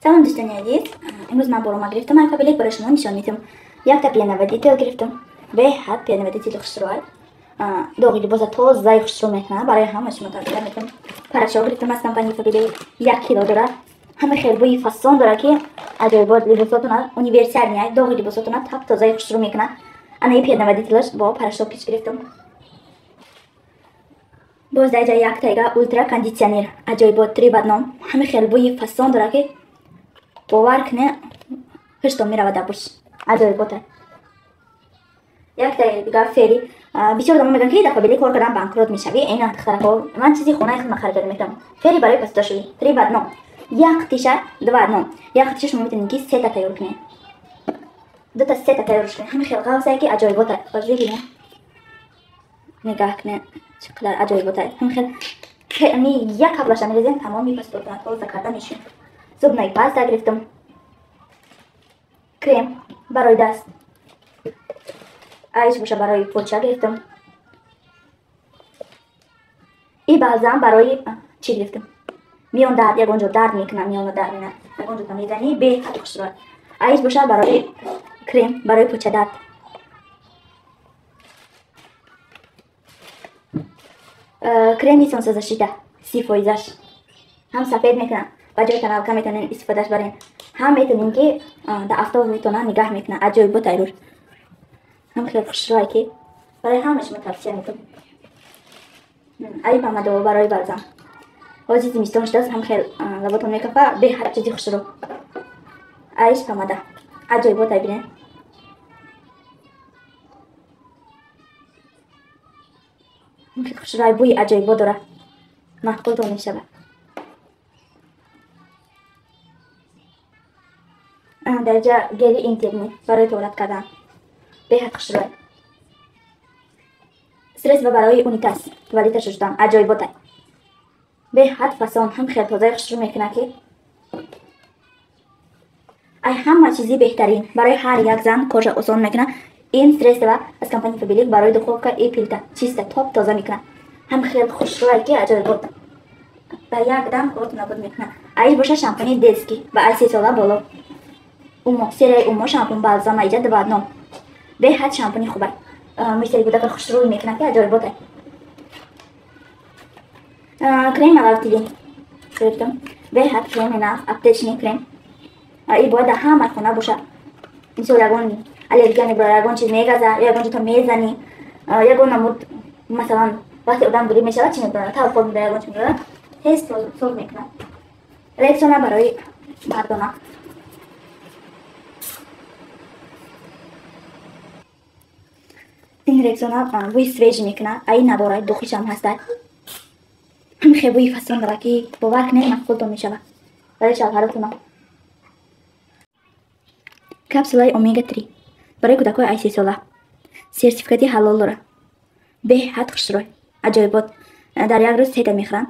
Салом дӯстони азиз, имрӯз ман борома гирифтам, ай Фаберлик барои шумо нишон медиҳам. Якта пеноводитель гирифтам. Беҳад пеноводители хушрӯ. Доғи либоса тозаи хушрӯ мекунад, барои ҳама шумо тавсия медиҳам. Порошок гирифтам аз компанияи Фаберлик, 1 кило дорад. Ҳама хел бӯи фасон дорад ки аҷоибот либосотона универсальный, доғи либосотона тап тозаи хушрӯ мекунад. Ана ин пеноводителаш бо порошок пич гирифтам. Боз дар ҷа яктайга ультра кондитсионер аҷоибот 3 в 1. Ҳама хел бӯи фасон дорад ки бовар кунед, ҳуштон меравад дар буш. Аҷоибота. Якта дигар фери. Бисёр одамон мегӯянд ки дар Фаберлик кор кардан банкрот мешавӣ. Ина духтарако, ман чизи хонаи худам харидорӣ мекунам. Фери барои пасдошӯӣ 3 в 1. Як тиша 2 в 1. Як тиша шумо метавонед ки сета тайёр кунед. Дута сета тайёр кунед. Ҳама хел ғавсае ки аҷоибота. Бигиред. Нигоҳ кунед чӣ қадар аҷоибота. Ҳама хел як каплаша мерезем, тамоми пасдотона тоза карда мешавад. Зубной паста гирифтам. Крем барои даст. Айш боша барои поча гирифтам. И бальзам барои чӣ гирифтам? Миён дард, ягон ҷо дард мекунам, миёна дард мекунам. Ягон ҷо мезанӣ, беҳад хушрӯ. Айш боша барои крем, барои поча дард. Креми солнцезащита 30%. Ҳам сафед мекунам. Ба ҷои тоналка метавонед истифодаш барен. Ҳам метавонем ки дар афтоб рӯтона нигаҳ мекунад. Аҷоибот айрур. Ҳам хеле хушрӯе ки барои ҳама шумо тавсия мекунам. Ай помадо барои балзам. Ҳозир зимистон шудааст, ҳам хел лаботон мекафа, беҳад чизи хушрӯ. Айш помада. Аҷоибот ай бинед. Ҳам хеле хушрӯ, бӯи аҷоибот дорад. Маъқултон мешавад. Дарҷа гели интимӣ барои туалет кардан. Беҳад хушрӯ. Средство барои унитаз, туалета шуштан, аҷоибота. Беҳад фасон, ҳам хел тозаи хушрӯ мекунад ки ай ҳама чизи беҳтарин барои ҳар як зан корша осон мекунад. Ин средство аз компанияи Фаберлик барои духовка и плита чиста топ тоза мекунад. Ҳам хел хушрӯе ки аҷоибот. Ба як дам коротон нобуд мекунад. Айш боша шампуни детский ба ай 3 сола боло. Умо, серияи умо шампун балзама иҷа 2 в 1. Беҳад шампуни хубай. Мӯйсари кӯдака хушрӯй мекунад ки аҷоиботай. Крем алавтилин гирифтам. Беҳад креми нав, аптечный крем. И бояд дар ҳама хона боша. Мисол ягон аллергия мебарад, ягон чиз мегаза, ягон ҷо то мезанӣ, ягон намуд, масалан вақте одам грип мешавад чӣ мебарад, талхоб мебарад, ягон чиз мебарад, тез соз мекунад. Рексона барои мардона. Ин рексона бӯи свежий мекунад, ай надорад, духишам ҳастад. Ҳам хел бӯи фасон дорад ки бовар кунед маъқултон мешавад. Барои шавҳаротона. Капсулаи омега 3 барои кӯдакҳои ай 3 сола. Сертификати ҳалол дорад. Беҳад хушрӯй, аҷоибот. Дар як рӯз 3 та мехӯранд.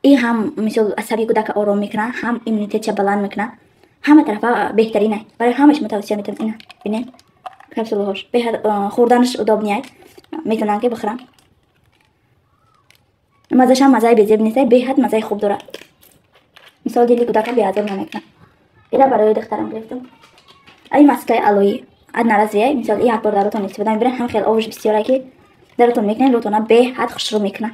И ҳам мисол асаби кӯдака ором мекунад, ҳам иммунитетша баланд мекунад. Ҳама тарафа беҳтарин ай. Барои ҳама шумо тавсия медиҳам. Ина бинед капсулаҳош. Беҳад хӯрданаш удобный ай. Метавонанд ки бихӯранд. Маззаш ҳам маззаи безеб нест, беҳад маззаи хуб дорад. Мисол дили кӯдака беазоб намекунад. Ира барои духтарам гирифтам. Ай маскаи алои одноразовый, мисол як бор дар рӯтон истифода мебаред, ҳам хел овош бисёре ки дар рӯтон мекунед, рӯтона беҳад хушрӯ мекунад.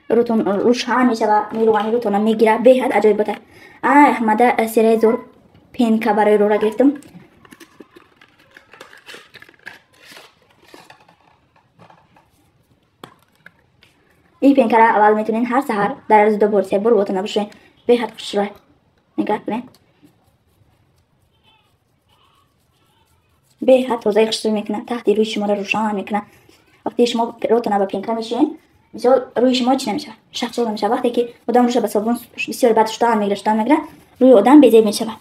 Рӯтон рӯшан мешавад, меҳрубонӣ рӯтона мегирад, беҳад аҷоибота. Ай Аҳмада серияи зур пенка барои рӯра гирифтам. Ин пенкара аввал метавонед ҳар саҳар дар рӯзи 2 бор 3 бор рӯтона бишӯед. Беҳад хушрӯ. Нигоҳ кунед. Беҳад тозаи хушрӯ мекунад, таҳти рӯи шуморо рӯшан мекунад. Вақте шумо рӯтона ба пенка мешӯед, мисол рӯи шумо чӣ намешавад? Шахшол намешавад. Вақте ки одам рӯша ба собун бисёр бад шуштан мегирад, шуштан мегирад, рӯи одам безеб мешавад.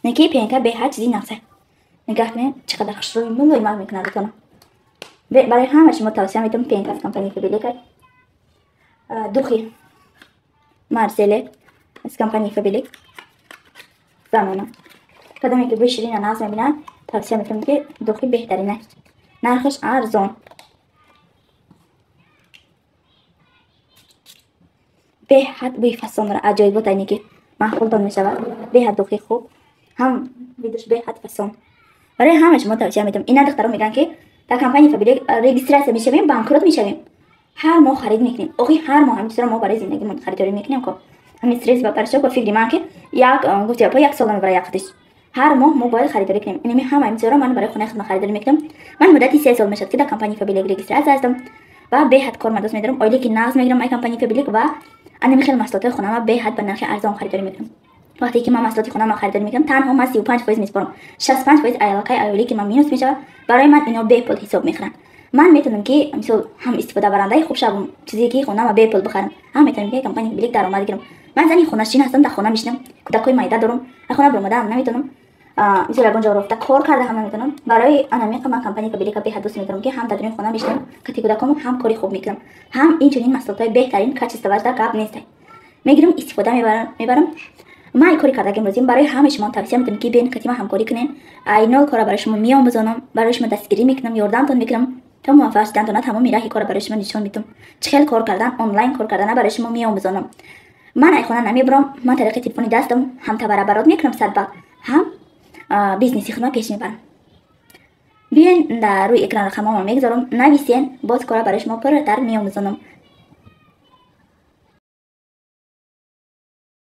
Не ки пенка беҳад чизи нағзе. Нигоҳ кунед, чӣ қадар хушрӯи мулоимак мекунад рӯтона. Барои ҳама шумо тавсия медиҳам пенка аз компанияи Фаберлик. Духи Марселе аз компанияи Фаберлик. Замона. Кадоме ки бӯи ширина нағз мебинад, тавсия медиҳам ки духи беҳтарин аст. Нархаш арзон. Беҳад бӯи фасон дорад, аҷоибот айне ки Маъқултон мешавад. Беҳад духи хуб, ҳам видаш беҳад фасон. Барои ҳама шумо тавсия медиҳам. Ина духтаро мегӯянд, ки дар компанияи Фаберлик регистрация мешавем, банкрот мешавем, ҳар моҳ харид мекунем. Охи, ҳар моҳ ҳамин чизро мо барои зиндагимон харидорӣ мекунем ко. Ҳамин средств ва порошок, ба фикри ман, ки як гуфти апа, як сол намебара як қитиш. Ҳар моҳ мо бояд харидорӣ кунем. Инами ҳама ҳамин чизро ман барои хонаи худман харидорӣ мекунам. Ман муддати 3 сол мешавад, ки дар компанияи Фаберлик регистрация ҳастам ва беҳад кор ман дӯст медорам. Оиле ки нағз мегирам ай компанияи Фаберлик ва анами хел маҳсулотҳои хонама беҳад ба нархи арзон харидорӣ мекунам. Вақте ки ман маҳсулоти хонама харидорӣ мекунам, танҳо ман 35% меспорам, 65% аллакай оиле ки ман минус мешавад. Барои ман ино бепул ҳисоб мехӯранд. Ман метавонам, ки мисол, ҳам истифодабарандаи хуб шавам, чизе ки хонама бепул бихарам, ҳам метавонам, ки компания Фаберлик даромад гирам. Ман зани хонашин ҳастам, дар хона мешинам, кӯдакҳои майда дорам, аз хона баромадаам наметавонам, мисол, ягон ҷо рафта кор карда ҳам наметавонам. Барои анамиқа ман компания Фаберлика беҳад дӯст медорам, ки ҳам дар дуруни хона мешинам кати кӯдакому, ҳам кори хуб мекунам, ҳам инчунин маҳсулотҳои беҳтарин качествоаш дар гап нестай мегирам, истифода мебарам. Ман ай кори кардагим розиам. Барои ҳамаи шумо тавсия медиҳам, ки бен кати ман ҳамкорӣ кунен. Ай нол кора барои шумо меомӯзонам, барои шумо дастгирӣ мекунам, ёрдамтон мекунам то муваффақ шудантона. Тамоми раҳи кора барои шумо нишон медиҳам, чӣ хел кор кардан, онлайн кор кардана барои шумо меомӯзонам. Ман ай хона намебурам, ман тариқи телефони дастам ҳам товарооборот мекунам 100 балл, ҳам бизнеси худро пеш мебарам. Биёен, дар рӯи экран рақамҳоро мегузорам, нависен, боз кора барои шумо пурратар меомӯзонам.